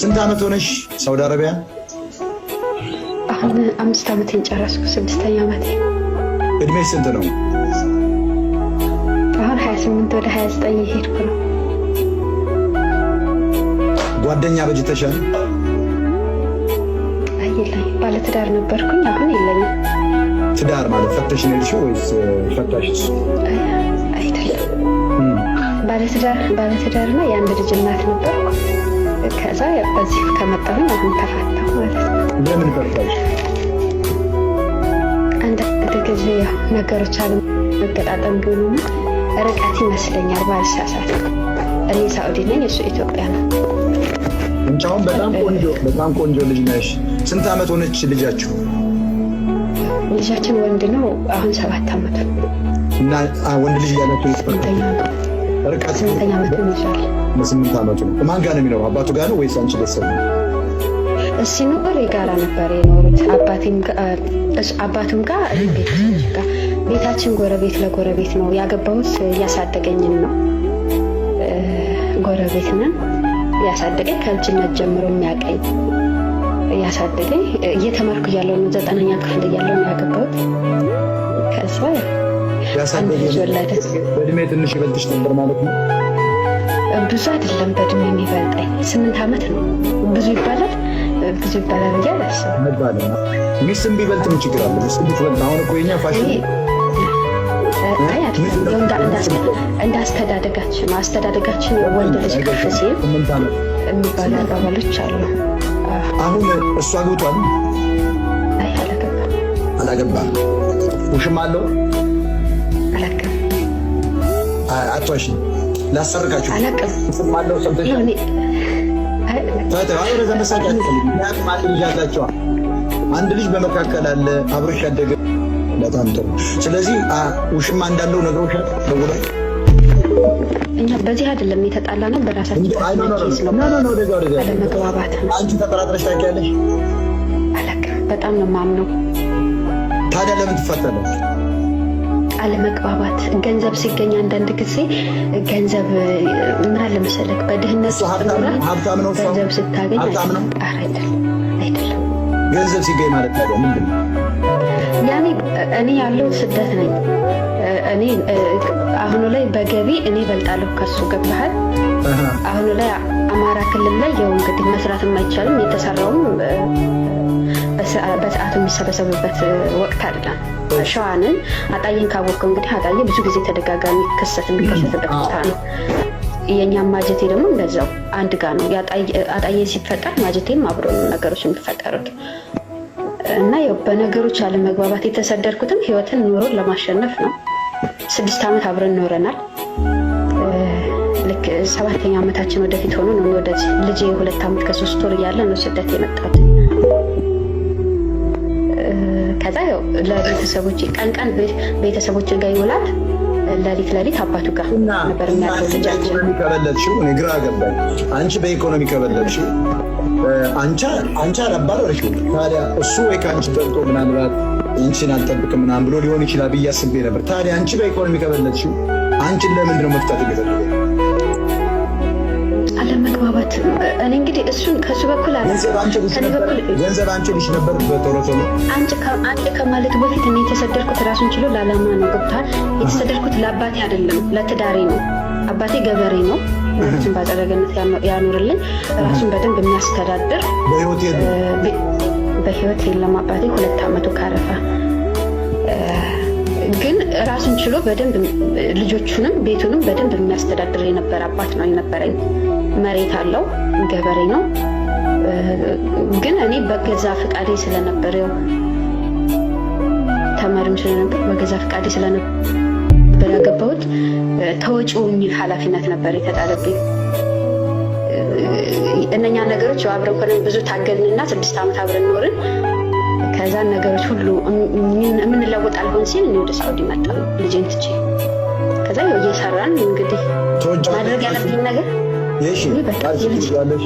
ስንት ዓመት ሆነሽ ሳውዲ አረቢያ? አሁን 5 ዓመቴን ጨረስኩ። 6ኛ ዓመቴ። እድሜ ስንት ነው? አሁን 28 ወደ 29 እየሄድኩ ነው። ጓደኛ በጅተሻል? አይ የለኝም። ባለትዳር ነበርኩኝ፣ አሁን የለኝም። ትዳር ማለት ፈተሽ ነው የሄድሽው ወይስ ፈታሽ? አይደለም፣ ባለትዳርና የአንድ ልጅ እናት ነበርኩ። ከዛ በዚህ ከመጣሁኝ አሁን ተፋታሁ ማለት ነው። ለምን ፈታሽ? አንዳንድ ጊዜ ያው ነገሮች አለመገጣጠም ቢሆኑና ርቀት ይመስለኛል ባልሳሳት። እኔ ሳኡዲ ነኝ፣ እሱ ኢትዮጵያ ነው። አንቺ አሁን በጣም ቆንጆ በጣም ቆንጆ ልጅ ነሽ። ስንት ዓመት ሆነች ልጃችሁ? ልጃችን ወንድ ነው። አሁን 7 ዓመቱ። እና ወንድ ልጅ ያላችሁ ርቀት 8ኛ ዓመቱን ይዟል። በ8 ዓመቱ ነው። ማን ጋር ነው የሚኖረው? አባቱ ጋር ነው ወይስ አንቺ ቤተሰብ ነው? ሲኖር የጋራ ነበር የኖሩት። አባቱም ጋር እኔም ቤተሰቦች ጋር። ቤታችን ጎረቤት ለጎረቤት ነው። ያገባሁት ያሳደገኝን ነው። ጎረቤት ነን። ያሳደገኝ ከልጅነት ጀምሮ የሚያቀኝ ያሳደገኝ እየተማርኩ እያለሁ ነው። 9ኛ ክፍል እያለሁ ነው ያገባሁት። ከዛ አንድ ልጅ ወለደ። በእድሜ ትንሽ ይበልጥሽ ነበር ማለት ነው? ብዙ አይደለም በእድሜ የሚበልጠኝ 8 ዓመት ነው። ብዙ ይባላል ብዙ ይባላል ብዬ አላስብም። አይባልም። ሚስትም ቢበልጥ ምን ችግር አለ? ሚስትም ብትበልጥ አሁን እኮ የኛ ፋሽን አይ አይደለም፣ እንደ አስተዳደጋችን ነው። አስተዳደጋችን ወንድ ልጅ ከፍ ሲል የሚባሉ አባባሎች አሉ። አሁን እሱ አግብቷል? አይ አላገባም። አላገባም። ውሽማ አለው? አላውቅም። አትዋሽኝ፣ ላሰርቃችሁ። አላውቅም። ውሽማ አለው ሰምተሻል? ወደዛ መሳቅ አትፈልግም። ምክንያቱም አንድ ልጅ አላቸዋ። አንድ ልጅ በመካከል አለ አብሮሽ ያደገ። በጣም ጥሩ። ስለዚህ ውሽማ እንዳለው ነግሮሻል? ደውሎ እኛ በዚህ አይደለም የተጣላ ነው፣ በራሳችን አለመግባባት ነው። አንቺ ተጠራጥረሽ ታውቂያለሽ? አላውቅም። በጣም ነው የማምነው። ታዲያ ለምን ትፈታለች? አለመግባባት ገንዘብ ሲገኝ አንዳንድ ጊዜ ገንዘብ ምን አለ መሰለህ፣ በድህነት ሀብታም ነው ገንዘብ ስታገኝ ሀብታም ነው? አይደለም፣ አይደለም። ገንዘብ ሲገኝ ማለት ታዲያ ምንድን ነው? ያኔ እኔ ያለው ስደት ነኝ። እኔ አሁኑ ላይ በገቢ እኔ እበልጣለሁ ከሱ። ገብተሃል? አሁኑ ላይ አማራ ክልል ላይ ያው እንግዲህ መስራትም አይቻልም። የተሰራውም በሰዓቱ የሚሰበሰብበት ወቅት አይደለም። ሸዋንን አጣዬን ካወቅከው እንግዲህ አጣዬ ብዙ ጊዜ ተደጋጋሚ ክስተት የሚከሰትበት ቦታ ነው። የእኛም ማጀቴ ደግሞ እንደዛው አንድ ጋ ነው። አጣዬ ሲፈጠር ማጀቴም አብሮ ነው ነገሮች የሚፈጠሩት። እና ያው በነገሮች አለመግባባት የተሰደድኩትም ህይወትን ኑሮን ለማሸነፍ ነው። 6 ዓመት አብረን ኖረናል። ልክ 7ኛ ዓመታችን ወደፊት ሆኖ ነው ወደዚህ ልጄ 2 ዓመት ከ3 ወር እያለ ነው ስደት የመጣሁት። ከዛ ያው ለቤተሰቦች ቀን ቀን ቤተሰቦች ጋር ይውላል፣ ለሊት ለሊት አባቱ ጋር ነበር የሚያድረው ልጃችን። በኢኮኖሚ ከበለጥሽው እኔ ግራ ገባኝ። አንቺ በኢኮኖሚ ከበለጥሽው አንቺ አላባረርሽው። ታዲያ እሱ ወይ ከአንቺ በልጦ ምናልባት አንቺን አልጠብቅም ምናምን ብሎ ሊሆን ይችላል ብዬ አስቤ ነበር። ታዲያ አንቺ በኢኮኖሚ ከበለጥሽው አንቺን ለምንድን ነው መፍታት የፈለገው? አለመግባባት እኔ እንግዲህ እሱን ከሱ በኩል አለ ገንዘብ አንቺ ልጅ ነበር በቶሎ ቶሎ አንቺ ከማለት በፊት እኔ የተሰደድኩት ራሱን ችሎ ለዓላማ ነው። ገብቶሃል? የተሰደድኩት ለአባቴ አይደለም ለትዳሬ ነው። አባቴ ገበሬ ነው። ነፍሱን በአጸደ ገነት ያኑርልኝ። ራሱን በደንብ የሚያስተዳድር በህይወት የለም አባቴ 2 ዓመቱ ካረፈ። ግን ራሱን ችሎ በደንብ ልጆቹንም ቤቱንም በደንብ የሚያስተዳድር የነበረ አባት ነው የነበረኝ። መሬት አለው፣ ገበሬ ነው። ግን እኔ በገዛ ፍቃዴ ስለነበር ያው ተማሪም ስለነበር በገዛ ፍቃዴ ስለነበር ያገባሁት ተወጪው የሚል ኃላፊነት ነበር የተጣለብኝ። እነኛ ነገሮች አብረን ሆነን ብዙ ታገልንና 6 ዓመት አብረን ኖርን። ከዛ ነገሮች ሁሉ የምንለወጥ አልሆን ሲል እኔ ወደ ሳኡዲ መጣሁ ልጄን ትቼ። ከዛ ያው እየሰራን እንግዲህ ማድረግ ያለብኝ ነገር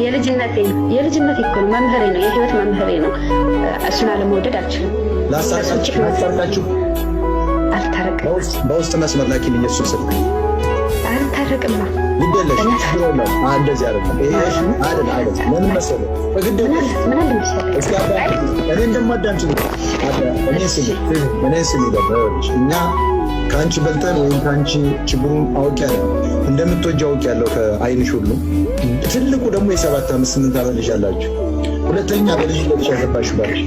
የልጅነቴ እኮ ነው፣ መምህሬ ነው፣ የህይወት መምህሬ ነው። እሱን አለመውደድ አልችልም። ላስታርቃችሁ አልታረቅም። በውስጥ መስመር ላኪልኝ እሱን ስልክ። አልታረቅም። አልታረቅማ። ግድ የለሽ፣ እንደዚህ አይደለም። ይሄ አይደል አይደል። ለምን መሰለህ? በግድ ምን አለ መሰለህ፣ እስኪ እኔ እንደማዳምጪ፣ እኔ ስሚ፣ እኔ ስሚ፣ እኛ ከአንቺ በልጠን ወይም ከአንቺ ችግሩን አውቄያለሁ፣ እንደምትወጂው አውቄያለሁ ከአይንሽ ሁሉ። ትልቁ ደግሞ የ7 ዓመት 8 ዓመት ልጅ አላችሁ። ሁለተኛ በልጅነትሽ ያገባሽው ባልሽ።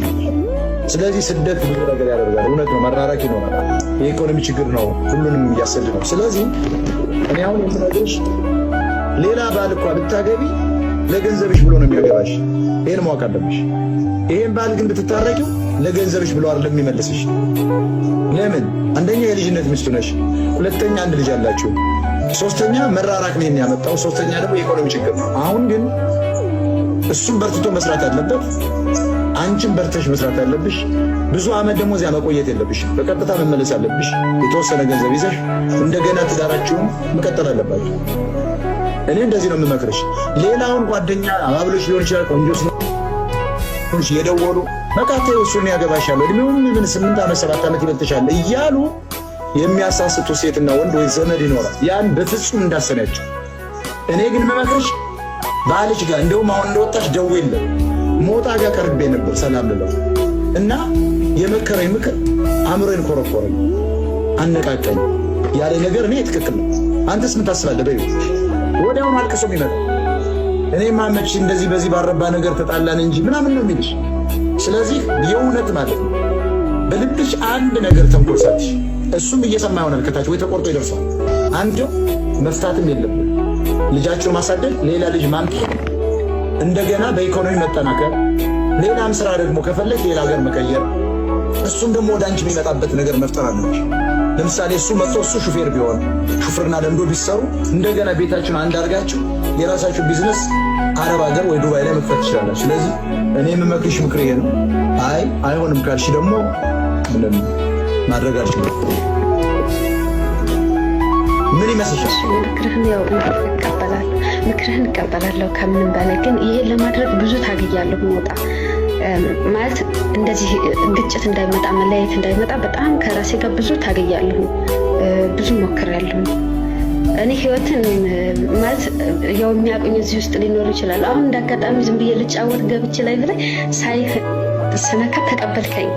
ስለዚህ ስደት ብዙ ነገር ያደርጋል። እውነት ነው፣ መራራቅ ይኖራል። የኢኮኖሚ ችግር ነው ሁሉንም እያሰድ ነው። ስለዚህ እኔ አሁን የምነግርሽ ሌላ ባል እኳ ብታገቢ ለገንዘብሽ ብሎ ነው የሚያገባሽ። ይሄን ማወቅ አለብሽ። ይሄን ባል ግን ብትታረቂው ለገንዘብሽ ብሎ አይደለም የሚመልስሽ። ለምን? አንደኛ የልጅነት ሚስቱ ነሽ፣ ሁለተኛ አንድ ልጅ አላችሁ፣ ሶስተኛ መራራቅ ነው ያመጣው፣ ሶስተኛ ደግሞ የኢኮኖሚ ችግር ነው። አሁን ግን እሱም በርትቶ መስራት አለበት፣ አንቺም በርተሽ መስራት አለብሽ። ብዙ አመት ደግሞ እዚያ መቆየት የለብሽ። በቀጥታ መመለስ አለብሽ። የተወሰነ ገንዘብ ይዘሽ እንደገና ትዳራችሁን መቀጠል አለባችሁ። እኔ እንደዚህ ነው የምመክርሽ። ሌላውን ጓደኛ አባብሎች ሊሆን ይችላል፣ ቆንጆ ስለሆንሽ የደወሉ በቃ ተይው እሱን ያገባሻል፣ እድሜውን ምን 8 ዓመት 7 ዓመት ይበልጥሻል እያሉ የሚያሳስቱ ሴትና ወንድ ወይ ዘመድ ይኖራል። ያን በፍጹም እንዳሰሚያቸው። እኔ ግን የምመክርሽ ባልሽ ጋር፣ እንደውም አሁን እንደወጣሽ ደውይለት። ሞጣ ጋር ቀርቤ ነበር ሰላም ልለው እና የመከረኝ ምክር አእምሮዬን ኮረኮረኝ፣ አነቃቀኝ ያለ ነገር እኔ ትክክል ነው። አንተስ ምን ታስባለህ? በይው፣ ወዲያውኑ አልቅሶ የሚመጣ እኔ ማመች እንደዚህ በዚህ ባረባ ነገር ተጣላን እንጂ ምናምን ነው የሚልሽ። ስለዚህ የእውነት ማለት ነው በልብሽ አንድ ነገር ተንኮል ሳትሽ፣ እሱም እየሰማ ይሆናል ከታች ወይ ተቆርጦ ይደርሷል። አንድ መፍታትም የለብን፣ ልጃቸውን ማሳደግ፣ ሌላ ልጅ ማምጣት፣ እንደገና በኢኮኖሚ መጠናከር፣ ሌላም ስራ ደግሞ ከፈለግ ሌላ ሀገር መቀየር፣ እሱም ደግሞ ወደ አንቺ የሚመጣበት ነገር መፍጠር አለብሽ። ለምሳሌ እሱ መጥቶ እሱ ሹፌር ቢሆን፣ ሹፍርና ለምዶ ቢሰሩ፣ እንደገና ቤታችሁን አንድ አድርጋችሁ የራሳችሁ ቢዝነስ አረብ ሀገር ወይ ዱባይ ላይ መክፈት ትችላላችሁ። ስለዚህ እኔ የምመክርሽ ምክር ይሄ ነው። አይ አይሆንም ካልሽ ደግሞ ምንም ማድረግ አልችልም። ምን ይመስልሻል? ምክርህን ያው እቀበላለሁ፣ ምክርህን እቀበላለሁ። ከምንም በላይ ግን ይሄን ለማድረግ ብዙ ታግያለሁ። መውጣ ማለት እንደዚህ ግጭት እንዳይመጣ፣ መለያየት እንዳይመጣ በጣም ከራሴ ጋር ብዙ ታግያለሁ፣ ብዙ ሞክሬያለሁ። እኔ ህይወትን ማለት ያው የሚያውቁኝ እዚህ ውስጥ ሊኖሩ ይችላሉ። አሁን እንደ አጋጣሚ ዝም ብዬ ልጫወት ገብቼ ላይ ብላይ ሳይህ ስነካ ተቀበልከኝ።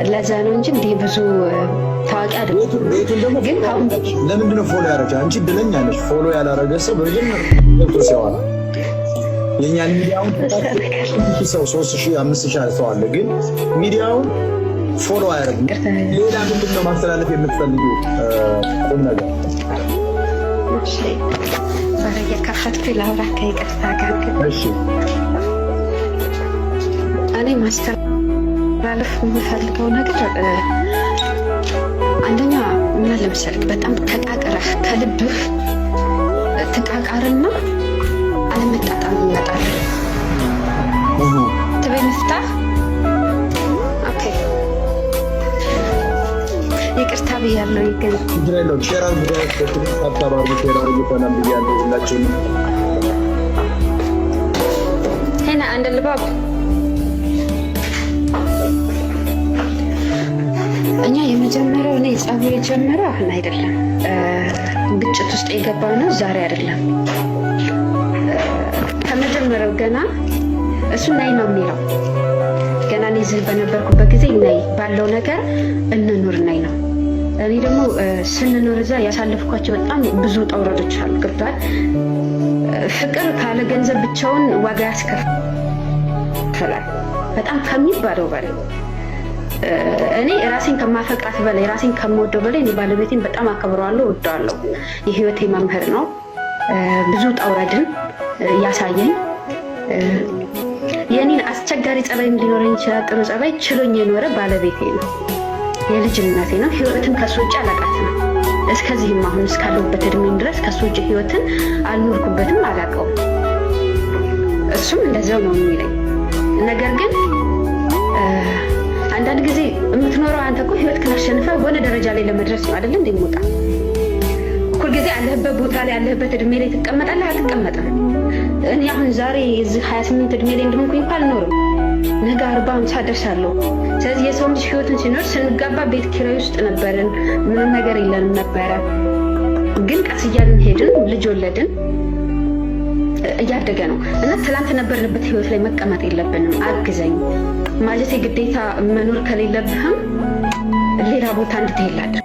ለዛ ነው እንጂ እንዲህ ብዙ ታዋቂ አይደለም። ቤቱን ደግሞ ግን ለምንድነው follow ያደረገ? አንቺ እድለኛ ነሽ። Follow ያላረገ ሰው በመጀመሪያ ገብቶ ሲያወራ የእኛን ሚዲያውን ሰው 3000 5000 ሰው አለ፣ ግን ሚዲያውን follow አያደርግም። ሌላ ምንድን ነው ማስተላለፍ የምትፈልጊው ቁም ነገር? ዛሬ እየከፈትኩ ላውራ ከይቅርታ ጋር። እሺ። እኔ ማስተላለፍ የምፈልገው ነገር አንደኛ ምን አለ መሰለህ፣ በጣም ተቃቅረህ ከልብህ ትቃቃርና አለመጣጣም ይመጣል። ትበይ مفتاح፣ okay፣ ይቅርታ ብያለሁ። ግን ችግር የለውም። Share አድርጉ፣ tap tap አድርጉ፣ share አድርጉ። ሰላም ብያለሁ ሁላችሁንም። هنا عند الباب። እኛ የመጀመሪያው እኔ ጸቡ የጀመረው አሁን አይደለም። ግጭት ውስጥ የገባ ነው ዛሬ አይደለም። ከመጀመሪያው ገና እሱ ነይ ነው የሚለው። ገና እኔ እዚህ በነበርኩበት ጊዜ ነይ፣ ባለው ነገር እንኑር ነይ ነው። እኔ ደግሞ ስንኖር እዛ ያሳለፍኳቸው በጣም ብዙ ውጣ ውረዶች አሉ። ገብቶሃል? ፍቅር ካለ ገንዘብ ብቻውን ዋጋ ያስከፍላል፣ በጣም ከሚባለው በላይ። እኔ ራሴን ከማፈቅራት በላይ፣ ራሴን ከምወደው በላይ እኔ ባለቤቴን በጣም አከብረዋለሁ፣ እወደዋለሁ። የህይወቴ መምህር ነው። ብዙ ውጣ ውረድን ያሳየኝ፣ የኔን አስቸጋሪ ጸባይም ሊኖረኝ ይችላል። ጥሩ ጸባይ ችሎኝ የኖረ ባለቤቴ ነው። የልጅነቴ ነው። ህይወትን ከሱ ውጭ አላውቃትም። እስከዚህም አሁን እስካለሁበት እድሜም ድረስ ከሱ ውጭ ህይወትን አልኖርኩበትም፣ አላውቀውም። እሱም እንደዚያው ነው የሚለኝ። ነገር ግን አንዳንድ ጊዜ የምትኖረው አንተ እኮ ህይወትህን አሸንፈህ በሆነ ደረጃ ላይ ለመድረስ ነው አይደል? እንደሚወጣ ሁል ጊዜ ያለህበት ቦታ ላይ፣ ያለህበት እድሜ ላይ ትቀመጣለህ? አትቀመጥም። እኔ አሁን ዛሬ እዚህ 28 እድሜ ላይ እንደሆንኩኝ እንኳ አልኖርም። ነገ 40 50 ደርሳለሁ። ስለዚህ የሰው ልጅ ህይወትን ሲኖር፣ ስንጋባ ቤት ኪራይ ውስጥ ነበርን፣ ምንም ነገር የለንም ነበረ። ግን ቀስ እያልን ሄድን፣ ልጅ ወለድን፣ እያደገ ነው እና ትላንት ነበርንበት ህይወት ላይ መቀመጥ የለብንም። አግዘኝ ማለት ግዴታ መኖር ከሌለብህም ሌላ ቦታ እንድትሄድ ላድርግ።